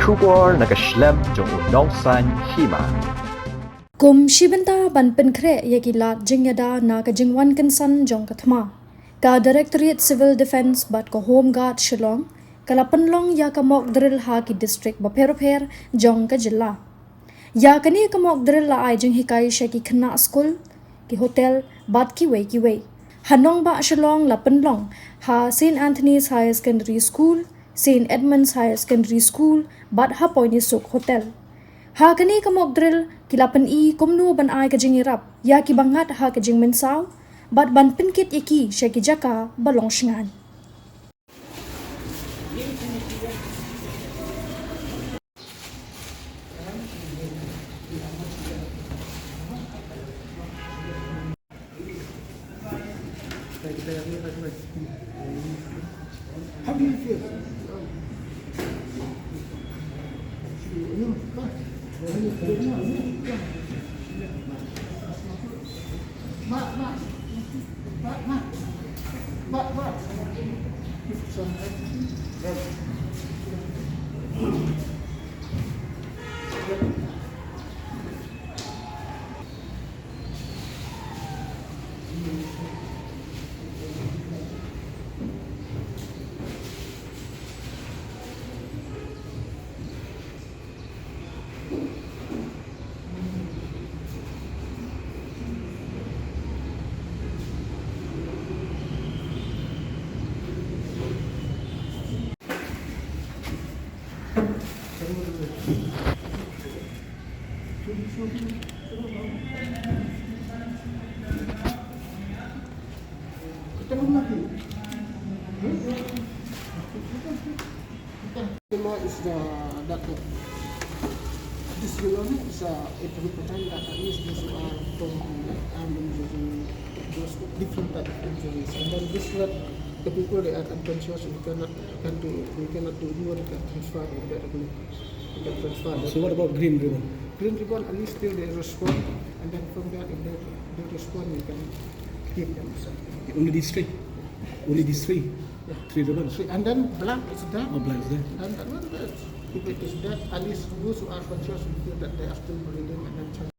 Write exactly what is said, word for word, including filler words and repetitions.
Khubor na ka shlem jong u nongsan hima. Kum shi bynta ban pynkhreh ïa ki lad jingïada na ka jingwan kynsan jong ka thma, ka Directorate Civil Defence bad ka Home Guard Shillong ka la pynlong ïa ka mock drill ha ki district bapher bapher jong ka jylla. Ïa kane ka mock drill la ai jinghikai sha ki khynnah skul, ki hotel bad kiwei kiwei. Ha nongbah Shillong la pynlong ha Saint Anthony's Higher Secondary School, Saint Edmund's Higher Secondary School bad ha Poinisuk Hotel. Ha kane ka mock drill ki la pyni kumno ban ai ka jingïarap ïa ki ba ngat ha ka jingmynsaw bad ban pynkit ïa ki sha ki jaka ba long shngaiñ. Is the, that, that this, you know, is, uh, it represent that at least those who are from, like, armed injury, those different type of injuries. And then this, what the people, they are unconscious, we cannot, can do, we cannot do, you can transfer in that way. We can transfer that. So what about Green Ribbon? Green Ribbon, at least still they respond, and then from there, if they, they respond, we can give them something. Only these three? Only these three? Yeah. Three ribbons? Three. And then black is that. Oh, black is that. And that one, that, if it is that, at least those who are conscious will feel that they are still breathing, and then